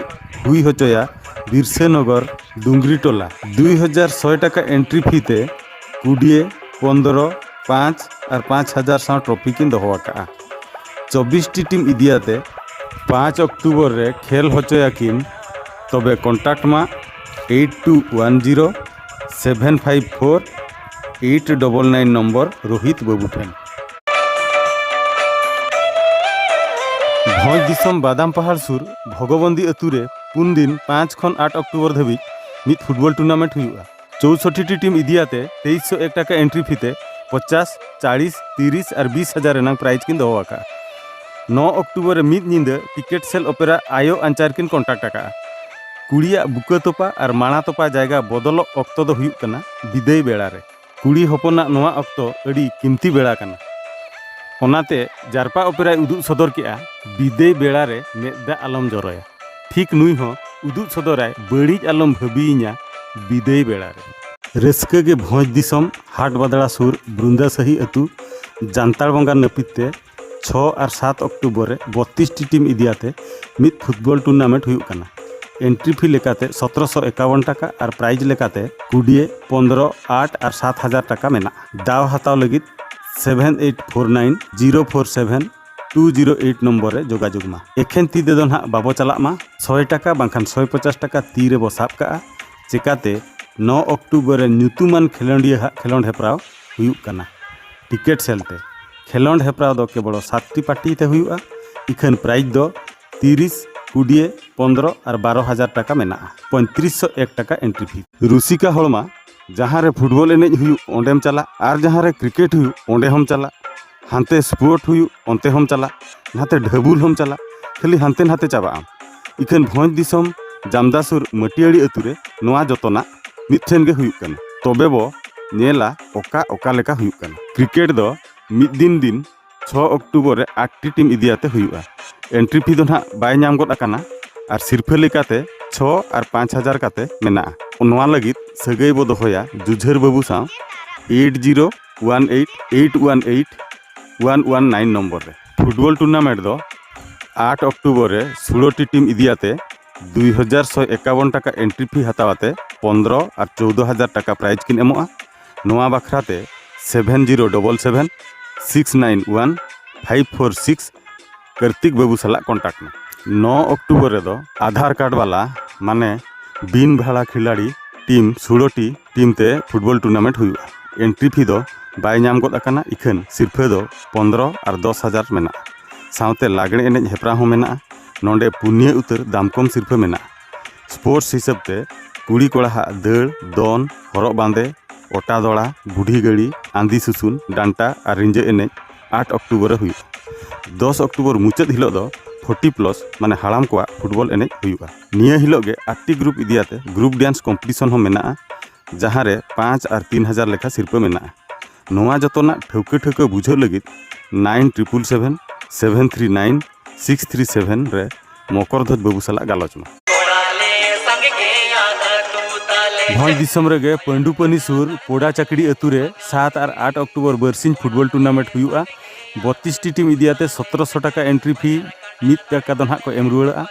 ᱦᱩᱭ ᱦᱚᱪᱚᱭᱟ ᱵᱤᱨᱥᱟᱹᱱᱚᱜᱚᱨ ᱰᱩᱝᱜᱽᱨᱤ ᱴᱚᱞᱟ᱾ ᱫᱩᱭ ᱦᱟᱡᱟᱨ ᱥᱚᱭ ᱴᱟᱠᱟ ᱮᱱᱴᱨᱤ ᱯᱷᱤ ᱛᱮ ᱠᱩᱰᱤᱭᱟᱹ, ᱯᱚᱱᱫᱽᱨᱚ, ᱯᱟᱸᱪ ᱟᱨ ᱯᱟᱸᱪ ᱦᱟᱡᱟᱨ ᱥᱟᱶ ᱴᱨᱚᱯᱷᱤ ᱠᱤᱱ ᱫᱚᱦᱚ ᱟᱠᱟᱫᱼᱟ᱾ ᱪᱚᱵᱵᱤᱥ ᱴᱤ ᱴᱤᱢ ᱤᱫᱤᱭᱟᱛᱮ ᱯᱟᱸᱪ ᱚᱠᱴᱳᱵᱚᱨ ᱨᱮ ᱠᱷᱮᱞ ᱦᱚᱪᱚᱭᱟᱠᱤᱱ᱾ ᱛᱚᱵᱮ ᱠᱚᱱᱴᱟᱠᱴ ᱢᱟ eight two one zero seven five four eight double nine number Rohit ᱵᱟᱹᱵᱩ ᱴᱷᱮᱱ᱾ ᱵᱷᱚᱸᱡᱽ ᱫᱤᱥᱚᱢ ᱵᱟᱫᱟᱢ ᱯᱟᱦᱟᱲ ᱥᱩᱨ ᱵᱷᱚᱜᱚᱵᱚᱱᱫᱤ ᱟᱹᱛᱩ ᱨᱮ ᱯᱩᱱ ᱫᱤᱱ ᱯᱟᱸᱪ ᱠᱷᱚᱱ ᱟᱴ ᱚᱠᱴᱳᱵᱚᱨ ᱫᱷᱟᱹᱵᱤᱡ ᱢᱤᱫ ᱯᱷᱩᱴᱵᱚᱞ ᱴᱩᱨᱱᱟᱢᱮᱱᱴ ᱦᱩᱭᱩᱜᱼᱟ᱾ ᱪᱳᱣᱥᱚᱴᱴᱤ ᱴᱤ ᱴᱤᱢ ᱤᱫᱤᱭᱟᱛᱮ ᱛᱮᱭᱤᱥ ᱥᱚ ᱮᱠ ᱴᱟᱠᱟ ᱮᱱᱴᱨᱤ ᱯᱷᱤ ᱛᱮ ᱯᱚᱪᱟᱥ, ᱪᱟᱲᱤᱥ, ᱛᱤᱨᱤᱥ ᱟᱨ ᱵᱤᱥ ᱦᱟᱡᱟᱨ ᱨᱮᱱᱟᱜ ᱯᱨᱟᱭᱤᱡᱽ ᱠᱤᱱ ᱫᱚᱦᱚ ᱟᱠᱟᱫᱼᱟ᱾ ᱱᱚ ᱚᱠᱴᱳᱵᱚᱨ ᱨᱮ ᱢᱤᱫ ᱧᱤᱫᱟᱹ ᱴᱤᱠᱮᱴ ᱥᱮᱞ ᱚᱯᱮᱨᱟ ᱟᱭᱳ ᱟᱧᱪᱟᱨ ᱠᱤᱱ ᱠᱚᱱᱴᱟᱠᱴ ᱟᱠᱟᱫᱼᱟ᱾ ᱠᱩᱲᱤᱭᱟᱜ ᱵᱩᱠᱟᱹ ᱛᱚᱯᱟ ᱟᱨ ᱢᱟᱲᱟ ᱛᱚᱯᱟ ᱡᱟᱭᱜᱟ ᱵᱚᱫᱚᱞᱚᱜ ᱚᱠᱛᱚ ᱫᱚ ᱦᱩᱭᱩᱜ ᱠᱟᱱᱟ ᱵᱤᱫᱟᱹᱭ ᱵᱮᱲᱟ ᱨᱮ᱾ ᱠᱩᱲᱤ ᱦᱚᱯᱚᱱᱟᱜ ᱱᱚᱣᱟ ᱚᱠᱛᱚ ᱟᱹᱰᱤ ᱠᱤᱢᱛᱤ ᱵᱮᱲᱟ ᱠᱟᱱᱟ᱾ ᱚᱱᱟᱛᱮ ᱡᱟᱨᱯᱟ ᱚᱯᱮᱨᱟᱭ ᱩᱫᱩᱜ ᱥᱚᱫᱚᱨ ᱠᱮᱫᱼᱟ, ᱵᱤᱫᱟᱹᱭ ᱵᱮᱲᱟ ᱨᱮ ᱢᱮᱫ ᱫᱟᱜ ᱟᱞᱚᱢ ᱡᱚᱨᱚᱭᱟ᱾ ᱴᱷᱤᱠ ᱱᱩᱭ ᱦᱚᱸ ᱩᱫᱩᱜ ᱥᱚᱫᱚᱨᱟᱭ, ᱵᱟᱹᱲᱤᱡ ᱟᱞᱚᱢ ᱵᱷᱟᱹᱵᱤᱭᱤᱧᱟ, ᱵᱤᱫᱟᱹᱭ ᱵᱮᱲᱟ ᱨᱮ᱾ ᱨᱟᱹᱥᱠᱟᱹ ᱜᱮ ᱵᱷᱚᱸᱡᱽ ᱫᱤᱥᱚᱢ ᱦᱟᱴ ᱵᱟᱫᱽᱲᱟ ᱥᱩᱨ ᱵᱨᱩᱱᱫᱟᱥᱟᱹᱦᱤ ᱟᱹᱛᱩ ᱡᱟᱱᱛᱟᱲ ᱵᱚᱸᱜᱟ ᱱᱟᱹᱯᱤᱛ ᱛᱮ ᱪᱷᱚ ᱟᱨ ᱥᱟᱛ ᱚᱠᱴᱳᱵᱚᱨ ᱨᱮ ᱵᱚᱛᱛᱤᱥ ᱴᱤ ᱴᱤᱢ ᱤᱫᱤᱭᱟᱛᱮ ᱢᱤᱫ ᱯᱷᱩᱴᱵᱚᱞ ᱴᱩᱨᱱᱟᱢᱮᱱᱴ ᱦᱩᱭᱩᱜ ᱠᱟᱱᱟ᱾ ᱮᱱᱴᱨᱤ ᱯᱷᱤ ᱞᱮᱠᱟᱛᱮ ᱥᱚᱛᱨᱚᱥᱚ ᱮᱠᱟᱣᱚᱱ ᱴᱟᱠᱟ ᱟᱨ ᱯᱨᱟᱭᱤᱡᱽ ᱞᱮᱠᱟᱛᱮ ᱠᱩᱰᱤᱭᱟᱹ, ᱯᱚᱱᱫᱽᱨᱚ, ᱟᱴ ᱟᱨ ᱥᱟᱛ ᱦᱟᱡᱟᱨ ᱴᱟᱠᱟ ᱢᱮᱱᱟᱜᱼᱟ᱾ ᱫᱟᱣ ᱦᱟᱛᱟᱣ ᱞᱟᱹᱜᱤᱫ seven eight four nine zero four seven two zero eight number ᱨᱮ ᱡᱳᱜᱟᱡᱳᱜᱽ ᱢᱟ᱾ ᱮᱠᱷᱮᱱ ᱛᱤ ᱛᱮᱫᱚ ᱱᱟᱦᱟᱜ ᱵᱟᱵᱚ ᱪᱟᱞᱟᱜ ᱢᱟ᱾ ᱥᱚᱭ ᱴᱟᱠᱟ ᱵᱟᱝᱠᱷᱟᱱ ᱥᱚᱭ ᱯᱚᱪᱟᱥ ᱴᱟᱠᱟ ᱛᱤ ᱨᱮᱵᱚ ᱥᱟᱵ ᱠᱟᱜᱼᱟ᱾ ᱪᱮᱠᱟᱛᱮ ᱱᱚ ᱚᱠᱴᱳᱵᱚᱨ ᱨᱮ ᱧᱩᱛᱩᱢᱟᱱ ᱠᱷᱮᱞᱳᱸᱰᱤᱭᱟᱹ ᱦᱟᱜ ᱠᱷᱮᱞᱳᱸᱰ ᱦᱮᱯᱨᱟᱣ ᱦᱩᱭᱩᱜ ᱠᱟᱱᱟ᱾ ᱴᱤᱠᱮᱴ ᱥᱮᱞ ᱛᱮ ᱠᱷᱮᱞᱳᱸᱰ ᱦᱮᱯᱨᱟᱣ ᱫᱚ ᱠᱮᱵᱚᱞ ᱥᱟᱛᱴᱤ ᱯᱟᱨᱴᱤ ᱛᱮ ᱦᱩᱭᱩᱜᱼᱟ᱾ ᱤᱠᱷᱟᱹᱱ ᱯᱨᱟᱭᱤᱡᱽ ᱫᱚ ᱛᱤᱨᱤᱥ, ᱠᱩᱰᱤᱭᱟᱹ, ᱯᱚᱱᱫᱽᱨᱚ ᱟᱨ ᱵᱟᱨᱚ ᱦᱟᱡᱟᱨ ᱴᱟᱠᱟ ᱢᱮᱱᱟᱜᱼᱟ᱾ ᱯᱚᱸᱭᱛᱨᱤᱥ ᱥᱚ ᱮᱠ ᱴᱟᱠᱟ ᱮᱱᱴᱨᱤ ᱯᱷᱤ᱾ ᱨᱩᱥᱤᱠᱟ ᱦᱚᱲᱢᱟ ᱡᱟᱦᱟᱸ ᱨᱮ ᱯᱷᱩᱴᱵᱚᱞ ᱮᱱᱮᱡ ᱦᱩᱭᱩᱜ ᱚᱸᱰᱮᱢ ᱪᱟᱞᱟᱜ, ᱟᱨ ᱡᱟᱦᱟᱸ ᱨᱮ ᱠᱨᱤᱠᱮᱴ ᱦᱩᱭᱩᱜ ᱚᱸᱰᱮ ᱦᱚᱸᱢ ᱪᱟᱞᱟᱜ, ᱦᱟᱱᱛᱮ ᱥᱯᱳᱨᱴ ᱦᱩᱭᱩᱜ ᱚᱱᱛᱮ ᱦᱚᱸᱢ ᱪᱟᱞᱟᱜ, ᱱᱟᱛᱮ ᱰᱷᱟᱹᱵᱩᱞ ᱦᱚᱸᱢ ᱪᱟᱞᱟᱜ, ᱠᱷᱟᱹᱞᱤ ᱦᱟᱱᱛᱮ ᱱᱟᱛᱮ ᱪᱟᱵᱟᱜ ᱟᱢ᱾ ᱤᱠᱷᱟᱹᱱ ᱵᱷᱚᱸᱡᱽ ᱫᱤᱥᱚᱢ ᱡᱟᱢᱫᱟ ᱥᱩᱨ ᱢᱟᱹᱴᱤᱭᱟᱹᱲᱤ ᱟᱹᱛᱩ ᱨᱮ ᱱᱚᱣᱟ ᱡᱚᱛᱚᱱᱟᱜ ᱢᱤᱫ ᱴᱷᱮᱱ ᱜᱮ ᱦᱩᱭᱩᱜ ᱠᱟᱱᱟ᱾ ᱛᱚᱵᱮ ᱵᱚ ᱧᱮᱞᱟ ᱚᱠᱟ ᱚᱠᱟ ᱞᱮᱠᱟ ᱦᱩᱭᱩᱜ ᱠᱟᱱᱟ᱾ ᱠᱨᱤᱠᱮᱴ ᱫᱚ ᱢᱤᱫ ᱫᱤᱱ ᱫᱤᱱ ᱪᱷᱚ ᱚᱠᱴᱳᱵᱚᱨ ᱨᱮ ᱟᱴ ᱴᱤ ᱴᱤᱢ ᱤᱫᱤ ᱟᱛᱮ ᱦᱩᱭᱩᱜᱼᱟ᱾ ᱮᱱᱴᱨᱤ ᱯᱷᱤ ᱫᱚ ᱱᱟᱦᱟᱜ ᱵᱟᱭ ᱧᱟᱢ ᱜᱚᱫ ᱟᱠᱟᱱᱟ᱾ ᱟᱨ ᱥᱤᱨᱯᱷᱟᱹ ᱞᱮᱠᱟᱛᱮ ᱪᱷᱚ ᱟᱨ ᱯᱟᱸᱪ ᱦᱟᱡᱟᱨ ᱠᱟᱛᱮ ᱢᱮᱱᱟᱜᱼᱟ᱾ ᱱᱚᱣᱟ ᱞᱟᱹᱜᱤᱫ ᱥᱟᱹᱜᱟᱹᱭ ᱵᱚ ᱫᱚᱦᱚᱭᱟ ᱡᱩᱡᱷᱟᱹᱨ ᱵᱟᱹᱵᱩ ᱥᱟᱶ eight zero one eight eight one eight one one nine number ᱨᱮ᱾ ᱯᱷᱩᱴᱵᱚᱞ ᱴᱩᱨᱱᱟᱢᱮᱱᱴ ᱫᱚ ᱟᱴ ᱚᱠᱴᱳᱵᱚᱨ ᱨᱮ ᱥᱳᱞᱳ ᱴᱤ ᱴᱤᱢ ᱤᱫᱤ ᱟᱛᱮ ᱫᱩᱭ ᱦᱟᱡᱟᱨ ᱥᱚᱭ ᱮᱠᱟᱵᱚᱱ ᱴᱟᱠᱟ ᱮᱱᱴᱨᱤ ᱯᱷᱤ ᱦᱟᱛᱟᱣ ᱟᱛᱮ ᱯᱚᱱᱫᱽᱨᱚ ᱟᱨ ᱪᱳᱣᱫᱚ ᱦᱟᱡᱟᱨ ᱴᱟᱠᱟ ᱯᱨᱟᱭᱤᱡᱽ ᱠᱤᱱ ᱮᱢᱚᱜᱼᱟ᱾ ᱱᱚᱣᱟ ᱵᱟᱠᱷᱨᱟ ᱛᱮ seven zero double seven six nine one five four six Kartik ᱵᱟᱹᱵᱩ ᱥᱟᱞᱟᱜ ᱠᱚᱱᱴᱟᱠᱴ ᱢᱮ᱾ ᱱᱚ ᱚᱠᱴᱳᱵᱚᱨ ᱨᱮᱫᱚ ᱟᱫᱷᱟᱨ ᱠᱟᱨᱰ ᱵᱟᱞᱟ, ᱢᱟᱱᱮ ᱵᱤᱱ ᱵᱷᱟᱲᱟ ᱠᱷᱤᱞᱟᱲᱤ ᱴᱤᱢ ᱥᱳᱞᱳ ᱴᱤ ᱴᱤᱢ ᱛᱮ ᱯᱷᱩᱴᱵᱚᱞ ᱴᱩᱨᱱᱟᱢᱮᱱᱴ ᱦᱩᱭᱩᱜᱼᱟ᱾ ᱮᱱᱴᱨᱤ ᱯᱷᱤ ᱫᱚ ᱵᱟᱭ ᱧᱟᱢ ᱜᱚᱫ ᱟᱠᱟᱱᱟ, ᱤᱠᱷᱟᱹᱱ ᱥᱤᱨᱯᱷᱟᱹ ᱫᱚ ᱯᱚᱱᱫᱽᱨᱚ ᱟᱨ ᱫᱚᱥ ᱦᱟᱡᱟᱨ ᱢᱮᱱᱟᱜᱼᱟ᱾ ᱥᱟᱶᱛᱮ ᱞᱟᱜᱽᱬᱮ ᱮᱱᱮᱡ ᱦᱮᱯᱨᱟᱣ ᱦᱚᱸ ᱢᱮᱱᱟᱜᱼᱟ᱾ ᱱᱚᱰᱮ ᱯᱩᱱᱭᱟᱹ ᱩᱛᱟᱹᱨ ᱫᱟᱢ ᱠᱚᱢ ᱥᱤᱨᱯᱷᱟᱹ ᱢᱮᱱᱟᱜᱼᱟ᱾ ᱥᱯᱳᱨᱴᱥ ᱦᱤᱥᱟᱹᱵ ᱛᱮ ᱠᱩᱲᱤ ᱠᱚᱲᱟ ᱦᱟᱜ ᱫᱟᱹᱲ, ᱫᱚᱱ, ᱦᱚᱨᱚᱜ ᱵᱟᱸᱫᱮ, ᱚᱴᱟ ᱫᱚᱲᱟ, ᱵᱩᱰᱷᱤ ᱜᱟᱹᱲᱤ, ᱟᱸᱫᱤ ᱥᱩᱥᱩᱱ, ᱰᱟᱱᱴᱟ ᱟᱨ ᱨᱤᱸᱡᱟᱹ ᱮᱱᱮᱡ ᱟᱴ ᱚᱠᱴᱳᱵᱚᱨ ᱨᱮ ᱦᱩᱭᱩᱜᱼᱟ᱾ ᱫᱚᱥ ᱚᱠᱴᱳᱵᱚᱨ ᱢᱩᱪᱟᱹᱫ ᱦᱤᱞᱳᱜ ᱫᱚ ᱯᱷᱳᱨᱴᱤ ᱯᱞᱟᱥ, ᱢᱟᱱᱮ ᱦᱟᱲᱟᱢ ᱠᱚᱣᱟᱜ ᱯᱷᱩᱴᱵᱚᱞ ᱮᱱᱮᱡ ᱦᱩᱭᱩᱜᱼᱟ᱾ ᱱᱤᱭᱟᱹ ᱦᱤᱞᱳᱜ ᱜᱮ ᱟᱴ ᱴᱤ ᱜᱨᱩᱯ ᱤᱫᱤ ᱟᱛᱮ ᱜᱨᱩᱯ ᱰᱮᱱᱥ ᱠᱚᱢᱯᱤᱴᱤᱥᱚᱱ ᱦᱚᱸ ᱢᱮᱱᱟᱜᱼᱟ, ᱡᱟᱦᱟᱸ ᱨᱮ ᱯᱟᱸᱪ ᱟᱨ ᱛᱤᱱ ᱦᱟᱡᱟᱨ ᱞᱮᱠᱟ ᱥᱤᱨᱯᱟᱹ ᱢᱮᱱᱟᱜᱼᱟ᱾ ᱱᱚᱣᱟ ᱡᱚᱛᱚᱱᱟᱜ ᱴᱷᱟᱹᱣᱠᱟᱹ ᱴᱷᱟᱹᱣᱠᱟᱹ ᱵᱩᱡᱷᱟᱹᱣ ᱞᱟᱹᱜᱤᱫ nine triple seven seven three nine six three seven ᱨᱮ ᱢᱚᱠᱚᱨ ᱫᱷᱚᱡᱽ ᱵᱟᱹᱵᱩ ᱥᱟᱞᱟᱜ ᱜᱟᱞᱚᱪ ᱢᱮ᱾ ᱵᱷᱚᱸᱡᱽ ᱫᱤᱥᱚᱢ ᱨᱮᱜᱮ ᱯᱟᱹᱱᱰᱩᱯᱟᱹᱱᱤ ᱥᱩᱨ ᱯᱚᱰᱟ ᱪᱟᱠᱲᱤ ᱟᱹᱛᱩ ᱨᱮ ᱥᱟᱛ ᱟᱨ ᱟᱴ ᱚᱠᱴᱳᱵᱚᱨ ᱵᱟᱹᱨᱥᱤᱧ ᱯᱷᱩᱴᱵᱚᱞ ᱴᱩᱨᱱᱟᱢᱮᱱᱴ ᱦᱩᱭᱩᱜᱼᱟ᱾ ᱵᱚᱛᱛᱨᱤᱥ ᱴᱤ ᱴᱤᱢ ᱤᱫᱤ ᱟᱛᱮ ᱥᱚᱛᱨᱚᱥᱚ ᱴᱟᱠᱟ ᱮᱱᱴᱨᱤ ᱯᱷᱤ, ᱢᱤᱫ ᱴᱟᱠᱟ ᱫᱚ ᱱᱟᱦᱟᱜ ᱠᱚ ᱮᱢ ᱨᱩᱣᱟᱹᱲᱚᱜᱼᱟ᱾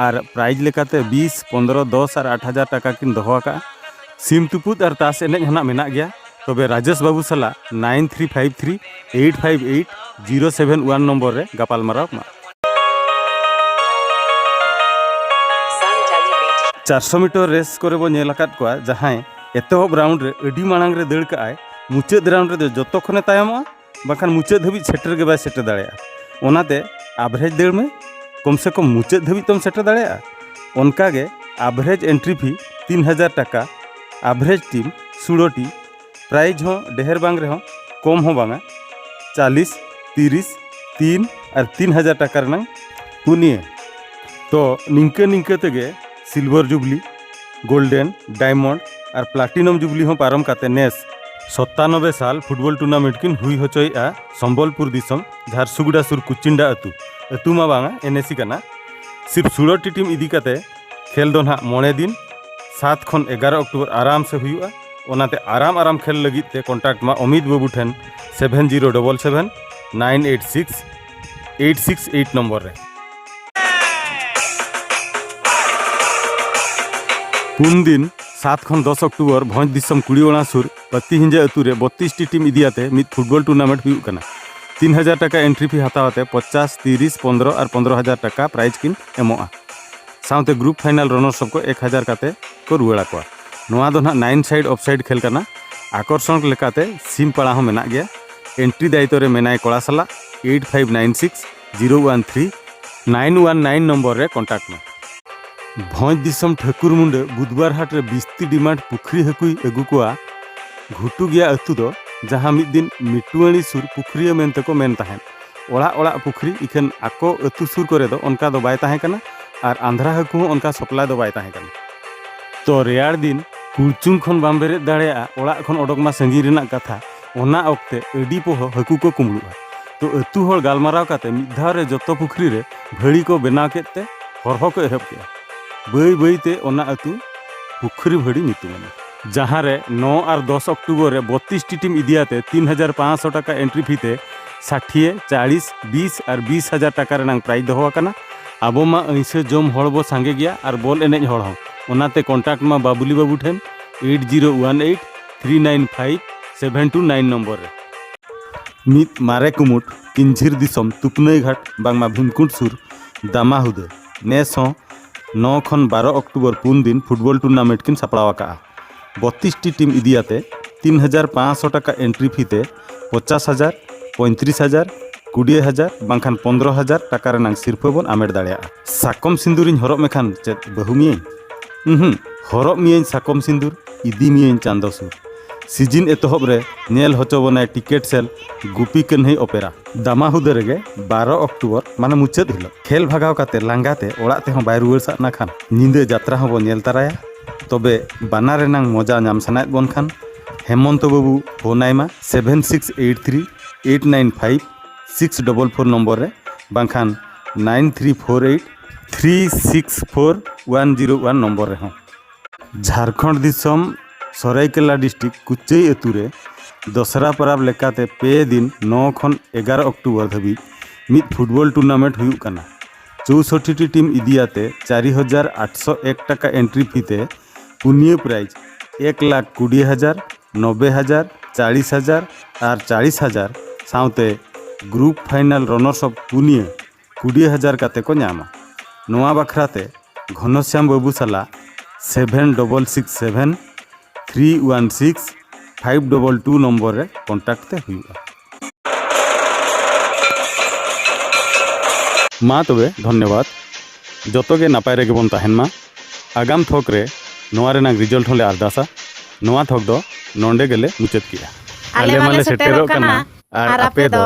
ᱟᱨ ᱯᱨᱟᱭᱤᱡᱽ ᱞᱮᱠᱟᱛᱮ ᱵᱤᱥ, ᱯᱚᱱᱫᱽᱨᱚ, ᱫᱚᱥ ᱟᱨ ᱟᱴ ᱦᱟᱡᱟᱨ ᱴᱟᱠᱟ ᱠᱤᱱ ᱫᱚᱦᱚ ᱟᱠᱟᱫᱼᱟ᱾ ᱥᱤᱢ ᱛᱩᱯᱩᱫ ᱟᱨ ᱛᱟᱥ ᱮᱱᱮᱡ ᱦᱚᱸ ᱱᱟᱜ ᱢᱮᱱᱟᱜ ᱜᱮᱭᱟ᱾ ᱛᱚᱵᱮ ᱨᱟᱡᱮᱥ ᱵᱟᱹᱵᱩ ᱥᱟᱞᱟᱜ nine three five three eight five eight zero seven one number ᱨᱮ ᱜᱟᱯᱟᱞᱢᱟᱨᱟᱣ ᱢᱟ᱾ ᱪᱟᱨᱥᱚ ᱢᱤᱴᱟᱨ ᱨᱮᱥ ᱠᱚᱨᱮ ᱵᱚ ᱧᱮᱞ ᱟᱠᱟᱫ ᱠᱚᱣᱟ, ᱡᱟᱦᱟᱸᱭ ᱮᱛᱚᱦᱚᱵ ᱨᱟᱣᱩᱱᱰ ᱨᱮ ᱟᱹᱰᱤ ᱢᱟᱲᱟᱝ ᱨᱮ ᱫᱟᱹᱲ ᱠᱟᱜᱼᱟᱭ, ᱢᱩᱪᱟᱹᱫ ᱨᱟᱣᱩᱱᱰ ᱨᱮᱫᱚ ᱡᱚᱛᱚ ᱠᱷᱚᱱᱮ ᱛᱟᱭᱚᱢᱚᱜᱼᱟ, ᱵᱟᱝᱠᱷᱟᱱ ᱢᱩᱪᱟᱹᱫ ᱫᱷᱟᱹᱵᱤᱡ ᱥᱮᱴᱮᱨ ᱜᱮ ᱵᱟᱭ ᱥᱮᱴᱮᱨ ᱫᱟᱲᱮᱭᱟᱜᱼᱟ᱾ ᱚᱱᱟᱛᱮ ᱟᱵᱷᱨᱮᱡᱽ ᱫᱟᱹᱲ ᱢᱮ, ᱠᱚᱢ ᱥᱮ ᱠᱚᱢ ᱢᱩᱪᱟᱹᱫ ᱫᱷᱟᱹᱵᱤᱡ ᱛᱚᱢ ᱥᱮᱴᱮᱨ ᱫᱟᱲᱮᱭᱟᱜᱼᱟ᱾ ᱚᱱᱠᱟᱜᱮ ᱟᱵᱷᱨᱮᱡᱽ ᱮᱱᱴᱨᱤ ᱯᱷᱤ ᱛᱤᱱ ᱦᱟᱡᱟᱨ ᱴᱟᱠᱟ, ᱟᱵᱷᱨᱮᱡᱽ ᱴᱤᱢ ᱥᱩᱲᱚᱴᱤ, ᱯᱨᱟᱭᱤᱡᱽ ᱦᱚᱸ ᱰᱷᱮᱨ ᱵᱟᱝ ᱨᱮᱦᱚᱸ ᱠᱚᱢ ᱦᱚᱸ ᱵᱟᱝᱟ, ᱪᱟᱞᱤᱥ, ᱛᱤᱨᱤᱥ, ᱛᱤᱱ ᱟᱨ ᱛᱤᱱ ᱦᱟᱡᱟᱨ ᱴᱟᱠᱟ ᱨᱮᱱᱟᱝ ᱯᱩᱱᱭᱟᱹ᱾ ᱛᱚ ᱱᱤᱝᱠᱟᱹ ᱱᱤᱝᱠᱟᱹ ᱛᱮᱜᱮ ᱥᱤᱞᱵᱷᱟᱨ ᱡᱩᱵᱽᱞᱤ, ᱜᱳᱞᱰᱮᱱ, ᱰᱟᱭᱢᱚᱱᱰ, ᱟᱨ ᱯᱞᱟᱴᱤᱱᱟᱢ ᱡᱩᱵᱽᱞᱤ ᱦᱚᱸ ᱯᱟᱨᱚᱢ ᱠᱟᱛᱮ ᱱᱮᱥ ᱥᱚᱛᱟᱱᱚᱵᱵᱳᱭ ᱥᱟᱞ ᱯᱷᱩᱴᱵᱚᱞ ᱴᱩᱨᱱᱟᱢᱮᱱᱴ ᱠᱤᱱ ᱦᱩᱭ ᱦᱚᱪᱚᱭᱮᱫᱼᱟ ᱥᱚᱢᱵᱚᱞᱯᱩᱨ ᱫᱤᱥᱚᱢ ᱡᱷᱟᱨᱥᱩᱜᱩᱰᱟ ᱥᱩᱨ ᱠᱩᱪᱤᱱᱰᱟ ᱟᱹᱛᱩ᱾ ᱟᱹᱛᱩ ᱢᱟ ᱵᱟᱝᱟ, ᱮᱱᱮᱥᱤ ᱠᱟᱱᱟ᱾ ᱥᱤᱨᱯ ᱥᱩᱲᱟᱹᱴᱤ ᱴᱤᱢ ᱤᱫᱤ ᱠᱟᱛᱮ ᱠᱷᱮᱞ ᱫᱚ ᱱᱟᱦᱟᱜ ᱢᱚᱬᱮ ᱫᱤᱱ, ᱥᱟᱛ ᱠᱷᱚᱱ ᱮᱜᱟᱨᱚ ᱚᱠᱴᱳᱵᱚᱨ ᱟᱨᱟᱢ ᱥᱮ ᱦᱩᱭᱩᱜᱼᱟ᱾ ᱚᱱᱟᱛᱮ ᱟᱨᱟᱢ ᱟᱨᱟᱢ ᱠᱷᱮᱞ ᱞᱟᱹᱜᱤᱫ ᱛᱮ ᱠᱚᱱᱴᱟᱠᱴ ᱢᱟ ᱚᱢᱤᱛ ᱵᱟᱹᱵᱩ ᱴᱷᱮᱱ seven zero double seven nine eight six eight six eight number ᱨᱮ᱾ ᱯᱩᱱ ᱫᱤᱱ, ᱥᱟᱛ ᱠᱷᱚᱱ ᱫᱚᱥ ᱚᱠᱴᱳᱵᱚᱨ, ᱵᱷᱚᱸᱡᱽ ᱫᱤᱥᱚᱢ ᱠᱩᱲᱤ ᱚᱲᱟᱜ ᱥᱩᱨ ᱯᱟᱹᱛᱤ ᱦᱤᱸᱡᱟᱹ ᱟᱹᱛᱩ ᱨᱮ ᱵᱚᱛᱛᱨᱤᱥ ᱴᱤ ᱴᱤᱢ ᱤᱫᱤᱭᱟᱛᱮ ᱢᱤᱫ ᱯᱷᱩᱴᱵᱚᱞ ᱴᱩᱨᱱᱟᱢᱮᱱᱴ ᱦᱩᱭᱩᱜ ᱠᱟᱱᱟ᱾ ᱛᱤᱱ ᱦᱟᱡᱟᱨ ᱴᱟᱠᱟ ᱮᱱᱴᱨᱤ ᱯᱷᱤ ᱦᱟᱛᱟᱣ ᱟᱛᱮ ᱯᱚᱪᱟᱥ, ᱛᱤᱨᱤᱥ, ᱯᱚᱱᱫᱽᱨᱚ ᱟᱨ ᱯᱚᱱᱫᱽᱨᱚ ᱦᱟᱡᱟᱨ ᱴᱟᱠᱟ ᱯᱨᱟᱭᱤᱡᱽ ᱠᱤᱱ ᱮᱢᱚᱜᱼᱟ᱾ ᱥᱟᱶᱛᱮ ᱜᱨᱩᱯ ᱯᱷᱟᱭᱱᱟᱞ ᱨᱟᱱᱟᱨᱥ ᱟᱯ ᱠᱚ ᱮᱠ ᱦᱟᱡᱟᱨ ᱠᱟᱛᱮ ᱠᱚ ᱨᱩᱣᱟᱹᱲ ᱟᱠᱚᱣᱟ᱾ ᱱᱚᱣᱟ ᱫᱚ ᱱᱟᱦᱟᱜ ᱱᱟᱭᱤᱱ ᱥᱟᱭᱤᱰ ᱚᱯᱷ ᱥᱟᱭᱤᱰ ᱠᱷᱮᱞ ᱠᱟᱱᱟ᱾ ᱟᱠᱚᱨᱥᱚᱱ ᱞᱮᱠᱟᱛᱮ ᱥᱤᱢ ᱯᱟᱲᱟ ᱦᱚᱸ ᱢᱮᱱᱟᱜ ᱜᱮᱭᱟ᱾ ᱮᱱᱴᱨᱤ ᱫᱟᱭᱤᱛᱛᱚ ᱨᱮ ᱢᱮᱱᱟᱭ ᱠᱚᱲᱟ ᱥᱟᱞᱟᱜ eight five nine six zero one three nine one nine number ᱨᱮ ᱠᱚᱱᱴᱟᱠᱴ ᱢᱮ᱾ ᱵᱷᱚᱸᱡᱽ ᱫᱤᱥᱚᱢ ᱴᱷᱟᱹᱠᱩᱨ ᱢᱩᱸᱰᱟᱹ ᱵᱩᱫᱷᱵᱟᱨ ᱦᱟᱴ ᱨᱮ ᱵᱤᱥᱛᱤ ᱰᱤᱢᱟᱱᱰ ᱯᱩᱠᱷᱨᱤ ᱦᱟᱹᱠᱩᱭ ᱟᱹᱜᱩ ᱠᱚᱣᱟ᱾ ᱜᱷᱩᱴᱩ ᱜᱮᱭᱟ ᱟᱹᱛᱩ ᱫᱚ, ᱡᱟᱦᱟᱸ ᱢᱤᱫ ᱫᱤᱱ ᱢᱤᱴᱩᱣᱟᱹᱲᱤ ᱥᱩᱨ ᱯᱩᱠᱷᱨᱤᱭᱟᱹ ᱢᱮᱱᱛᱮ ᱠᱚ ᱢᱮᱱ ᱛᱟᱦᱮᱸᱫ᱾ ᱚᱲᱟᱜ ᱚᱲᱟᱜ ᱯᱩᱠᱷᱨᱤ, ᱤᱠᱷᱟᱹᱱ ᱟᱠᱚ ᱟᱹᱛᱩ ᱥᱩᱨ ᱠᱚᱨᱮ ᱫᱚ ᱚᱱᱠᱟ ᱫᱚ ᱵᱟᱭ ᱛᱟᱦᱮᱸ ᱠᱟᱱᱟ ᱟᱨ ᱟᱸᱫᱷᱨᱟ ᱦᱟᱹᱠᱩ ᱦᱚᱸ ᱚᱱᱠᱟ ᱥᱟᱯᱞᱟᱭ ᱫᱚ ᱵᱟᱭ ᱛᱟᱦᱮᱸ ᱠᱟᱱᱟ᱾ ᱛᱚ ᱨᱮᱭᱟᱲ ᱫᱤᱱ ᱠᱩᱲᱪᱩᱝ ᱠᱷᱚᱱ ᱵᱟᱢ ᱵᱮᱨᱮᱫ ᱫᱟᱲᱮᱭᱟᱜᱼᱟ, ᱚᱲᱟᱜ ᱠᱷᱚᱱ ᱚᱰᱚᱠ ᱢᱟ ᱥᱟᱺᱜᱤᱧ ᱨᱮᱱᱟᱜ ᱠᱟᱛᱷᱟ, ᱚᱱᱟ ᱚᱠᱛᱮ ᱟᱹᱰᱤ ᱯᱚᱦᱚ ᱦᱟᱹᱠᱩ ᱠᱚ ᱠᱩᱢᱵᱽᱲᱩᱜᱼᱟ᱾ ᱛᱚ ᱟᱹᱛᱩ ᱦᱚᱲ ᱜᱟᱞᱢᱟᱨᱟᱣ ᱠᱟᱛᱮ ᱢᱤᱫ ᱫᱷᱟᱣ ᱨᱮ ᱡᱚᱛᱚ ᱯᱩᱠᱷᱨᱤ ᱨᱮ ᱵᱷᱟᱹᱲᱤ ᱠᱚ ᱵᱮᱱᱟᱣ ᱠᱮᱫ ᱛᱮ ᱦᱚᱨᱦᱚ ᱠᱚ ᱮᱦᱚᱵ ᱠᱮᱫᱼᱟ᱾ ᱵᱟᱹᱭ ᱵᱟᱹᱭ ᱛᱮ ᱚᱱᱟ ᱟᱹᱛᱩ ᱯᱩᱠᱷᱨᱤ ᱵᱷᱟᱹᱲᱤ ᱧᱩᱛᱩᱢ ᱮᱱᱟ, ᱡᱟᱦᱟᱸ ᱨᱮ ᱱᱚ ᱟᱨ ᱫᱚᱥ ᱚᱠᱴᱳᱵᱚᱨ ᱨᱮ ᱵᱚᱛᱛᱨᱤᱥ ᱴᱤ ᱴᱤᱢ ᱤᱫᱤᱭᱟᱛᱮ ᱛᱤᱱ ᱦᱟᱡᱟᱨ ᱯᱟᱸᱪᱥᱚ ᱴᱟᱠᱟ ᱮᱱᱴᱨᱤ ᱯᱷᱤ ᱛᱮ ᱥᱟᱴᱷᱤᱭᱮ, ᱪᱟᱲᱤᱥ, ᱵᱤᱥ ᱟᱨ ᱵᱤᱥ ᱦᱟᱡᱟᱨ ᱴᱟᱠᱟ ᱨᱮᱱᱟᱝ ᱯᱨᱟᱭᱤᱡᱽ ᱫᱚᱦᱚ ᱟᱠᱟᱱᱟ᱾ ᱟᱵᱚ ᱢᱟ ᱟᱹᱭᱥᱟᱹ ᱡᱚᱢ ᱦᱚᱲ ᱵᱚ ᱥᱟᱸᱜᱮ ᱜᱮᱭᱟ ᱟᱨ ᱵᱚᱞ ᱮᱱᱮᱡ ᱦᱚᱲ ᱦᱚᱸ, ᱚᱱᱟᱛᱮ ᱠᱚᱱᱴᱟᱠᱴ ᱢᱟ ᱵᱟᱵᱩᱞᱤ ᱵᱟᱹᱵᱩ ᱴᱷᱮᱱ eight zero one eight three nine five seven two nine number ᱨᱮ᱾ ᱢᱤᱫ ᱢᱟᱨᱮ ᱠᱩᱢᱩᱴ ᱠᱤᱧᱡᱷᱤᱨ ᱫᱤᱥᱚᱢ ᱛᱩᱯᱱᱟᱹᱭ ᱜᱷᱟᱴ ᱵᱟᱝᱢᱟ ᱵᱷᱤᱢᱠᱩᱸᱰ ᱥᱩᱨ ᱫᱟᱢᱟᱦᱩᱫᱟᱹ ᱱᱮᱥ ᱦᱚᱸ ᱱᱚ ᱠᱷᱚᱱ ᱵᱟᱨᱚ ᱚᱠᱴᱳᱵᱚᱨ ᱯᱩᱱ ᱫᱤᱱ ᱯᱷᱩᱴᱵᱚᱞ ᱴᱩᱨᱱᱟᱢᱮᱱᱴ ᱠᱤᱱ ᱥᱟᱯᱲᱟᱣ ᱟᱠᱟᱫᱼᱟ᱾ ᱵᱚᱛᱛᱨᱤᱥ ᱴᱤ ᱴᱤᱢ ᱤᱫᱤᱭᱟᱛᱮ ᱛᱤᱱ ᱦᱟᱡᱟᱨ ᱯᱟᱸᱪᱥᱚ ᱴᱟᱠᱟ ᱮᱱᱴᱨᱤ ᱯᱷᱤ ᱛᱮ ᱯᱚᱪᱟᱥ ᱦᱟᱡᱟᱨ, ᱯᱚᱸᱭᱛᱨᱤᱥ ᱦᱟᱡᱟᱨ, ᱠᱩᱲᱤ ᱦᱟᱡᱟᱨ ᱵᱟᱝᱠᱷᱟᱱ ᱯᱚᱱᱫᱽᱨᱚ ᱦᱟᱡᱟᱨ ᱴᱟᱠᱟ ᱨᱮᱱᱟᱝ ᱥᱤᱨᱯᱷᱟᱹ ᱵᱚᱱ ᱟᱢᱮᱴ ᱫᱟᱲᱮᱭᱟᱜᱼᱟ᱾ ᱥᱟᱠᱚᱢ ᱥᱤᱸᱫᱩᱨᱤᱧ ᱦᱚᱨᱚᱜ ᱢᱮᱠᱷᱟᱱ ᱪᱮᱫ ᱵᱟᱹᱦᱩ ᱢᱤᱭᱟᱹᱧ? ᱩᱸᱦᱩᱸ, ᱦᱚᱨᱚᱜ ᱢᱤᱭᱟᱹᱧ ᱥᱟᱠᱚᱢ ᱥᱤᱸᱫᱩᱨ, ᱤᱫᱤ ᱢᱤᱭᱟᱹᱧ ᱪᱟᱸᱫᱚ ᱥᱩᱨ᱾ ᱥᱤᱡᱤᱱ ᱮᱛᱚᱦᱚᱵ ᱨᱮ ᱧᱮᱞ ᱦᱚᱪᱚ ᱵᱚᱱᱟᱭ ᱴᱤᱠᱮᱴ ᱥᱮᱞ ᱜᱩᱯᱤ ᱠᱟᱹᱱᱦᱟᱹᱭ ᱚᱯᱮᱨᱟ᱾ ᱫᱟᱢᱟᱦᱩᱫᱟᱹ ᱨᱮᱜᱮ ᱵᱟᱨᱚ ᱚᱠᱴᱳᱵᱚᱨ, ᱢᱟᱱᱮ ᱢᱩᱪᱟᱹᱫ ᱦᱤᱞᱳᱜ᱾ ᱠᱷᱮᱞ ᱵᱷᱟᱜᱟᱣ ᱠᱟᱛᱮ ᱞᱟᱸᱜᱟ ᱛᱮ ᱚᱲᱟᱜ ᱛᱮᱦᱚᱸ ᱵᱟᱭ ᱨᱩᱣᱟᱹᱲ ᱥᱟᱜ ᱱᱟ ᱠᱷᱟᱱ ᱧᱤᱫᱟᱹ ᱡᱟᱛᱨᱟ ᱦᱚᱸᱵᱚ ᱧᱮᱞ ᱛᱟᱨᱟᱭᱟ᱾ ᱛᱚᱵᱮ ᱵᱟᱱᱟᱨ ᱨᱮᱱᱟᱝ ᱢᱚᱡᱟ ᱧᱟᱢ ᱥᱟᱱᱟᱭᱮᱫ ᱵᱚᱱ ᱠᱷᱟᱱ ᱦᱮᱢᱚᱱᱛᱚ ᱵᱟᱹᱵᱩ ᱯᱷᱳᱱ ᱟᱭᱢᱟ seven six eight three eight nine five six double four number ᱨᱮ, ᱵᱟᱝᱠᱷᱟᱱ nine three four eight three six four one zero one number ᱨᱮᱦᱚᱸ᱾ ᱡᱷᱟᱲᱠᱷᱚᱸᱰ ᱫᱤᱥᱚᱢ ᱥᱚᱨᱟᱭᱠᱮᱞᱟ ᱰᱤᱥᱴᱨᱤᱠᱴ ᱠᱩᱪᱟᱹᱭ ᱟᱹᱛᱩ ᱨᱮ ᱫᱚᱥᱨᱟ ᱯᱚᱨᱚᱵᱽ ᱞᱮᱠᱟᱛᱮ ᱯᱮ ᱫᱤᱱ ᱱᱚ ᱠᱷᱚᱱ ᱮᱜᱟᱨᱚ ᱚᱠᱴᱳᱵᱚᱨ ᱫᱷᱟᱹᱵᱤᱡ ᱢᱤᱫ ᱯᱷᱩᱴᱵᱚᱞ ᱴᱩᱨᱱᱟᱢᱮᱱᱴ ᱦᱩᱭᱩᱜ ᱠᱟᱱᱟ᱾ ᱪᱳᱥᱚᱴᱴᱤ ᱴᱤᱢ ᱤᱫᱤᱭᱟᱛᱮ ᱪᱟᱨᱤ ᱦᱟᱡᱟᱨ ᱟᱴᱥᱚ ᱮᱠ ᱴᱟᱠᱟ ᱮᱱᱴᱨᱤ ᱯᱷᱤ ᱛᱮ ᱯᱩᱱᱭᱟᱹ ᱯᱨᱟᱭᱤᱡᱽ ᱮᱠ ᱞᱟᱠᱷ ᱠᱩᱲᱤ ᱦᱟᱡᱟᱨ, ᱱᱚᱵᱵᱳᱭ ᱦᱟᱡᱟᱨ, ᱪᱟᱲᱤᱥ ᱦᱟᱡᱟᱨ ᱟᱨ ᱪᱟᱲᱤᱥ ᱦᱟᱡᱟᱨ ᱥᱟᱶᱛᱮ ᱜᱨᱩᱯ ᱯᱷᱟᱭᱱᱟᱞ ᱨᱚᱱᱟᱨᱥ ᱟᱯ ᱯᱩᱱᱭᱟᱹ ᱠᱩᱲᱤ ᱦᱟᱡᱟᱨ ᱠᱟᱛᱮ ᱠᱚ ᱧᱟᱢᱟ᱾ ᱱᱚᱣᱟ ᱵᱟᱠᱷᱨᱟ ᱛᱮ ᱜᱷᱚᱱᱚᱥᱭᱟᱢ ᱵᱟᱹᱵᱩ ᱥᱟᱞᱟᱜ seven double six seven three one six five double two number ᱨᱮ ᱠᱚᱱᱴᱟᱠᱴ ᱛᱮ ᱦᱩᱭᱩᱜᱼᱟ᱾ ᱢᱟ ᱛᱚᱵᱮ ᱫᱷᱚᱱᱭᱚᱵᱟᱫ᱾ ᱡᱚᱛᱚ ᱜᱮ ᱱᱟᱯᱟᱭ ᱨᱮᱜᱮ ᱵᱚᱱ ᱛᱟᱦᱮᱱ ᱢᱟ᱾ ᱟᱜᱟᱢ ᱛᱷᱚᱠ ᱨᱮ ᱱᱚᱣᱟ ᱨᱮᱱᱟᱜ ᱨᱤᱡᱟᱞᱴ ᱦᱚᱸᱞᱮ ᱟᱨᱫᱟᱥᱟ᱾ ᱱᱚᱣᱟ ᱛᱷᱚᱠ ᱫᱚ ᱱᱚᱰᱮ ᱜᱮᱞᱮ ᱢᱩᱪᱟᱹᱫ ᱠᱮᱜᱼᱟ᱾ ᱟᱞᱮ ᱢᱟᱞᱮ ᱥᱮᱴᱮᱨᱚᱜ ᱠᱟᱱᱟ, ᱟᱨ ᱟᱯᱮ ᱫᱚ?